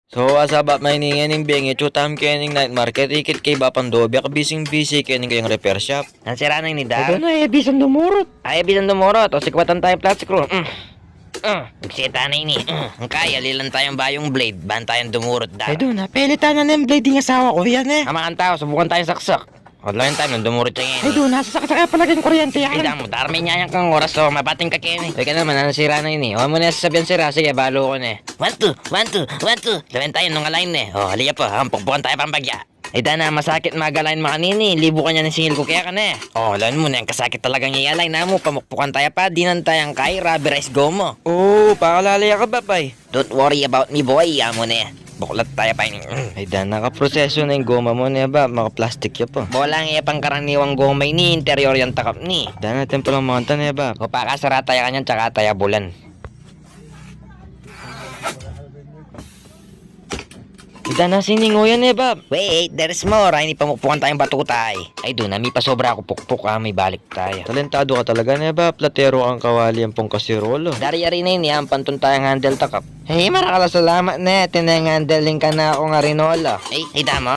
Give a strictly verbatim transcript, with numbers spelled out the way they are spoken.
So, what's up, Bap? Maini ngening bengi, atsu tamu kening night market, ikit ke i Bapang Dobe, bising-bisi kening kayang repair shop. Nasira na ini, Dar? Ay, dana, e bisang dumurut. Ay, e bisang dumurut. O, sikwatan tayang plastic roll. Mm. Mm. Magseta na ini. Mm. Ang kaya, alilan tayang bayung blade. Ban tayang dumurut, Dar. Ay, dana, pelitan na ning blade ning asawa ku yan, e. Amakang tau, subukan tayang saksak. O, lawen tamu nung dumurut ya ngeni. Ay, dana, sasaksak ya pala king kuryente ya. Ay, damu, Dar, menyayang kang oras, o, mapating ka keni. Teka naman, nasira na ini? O, amu ne sasabian sira, sige, balu ku ne. One, two, one, two, one, two. Lawen tamu nung alain ne. O, ali ya pa, ampukpukan taya pang bagya. Ay, dana, masakit mag-align makanini. Libukan ya ning singil ku keka ne. O, lawen mu ne, ang kasakit talagang i-align. Amu, pamukpukan taya pa, dinan tayang kai, rubberized goma. O, pakalala ya ka, Bap, ay. Don't worry about me, boy. Amu ne, buklat taya pa ini. Mm. Ay, dana, kaproseso na ing goma mu ne, Bap, makaplastik ya pa. Bola, e ya pangkaraniwang goma ini, interior yang takap ni. Dana, atin palang makanta ne, Bap. O, pakasara taya kanyan, tsaka taya bulan. Ay, dana, sininguyan ne, Bap. Wait, there's more. Ay, ini pamukpukan tayang batuta, e. Ay, dana, mipasobra ku pukpuk, a, mibalik taya. Talentadu ka talaga ne, Bap. Platero kang kawali ampong kasirolo. Dar, yari ne ini, ampantun tayang handle takap. Ay, marakal a salamat ne, atin neng handle ing kanakung arinola. Ay, ay, damu.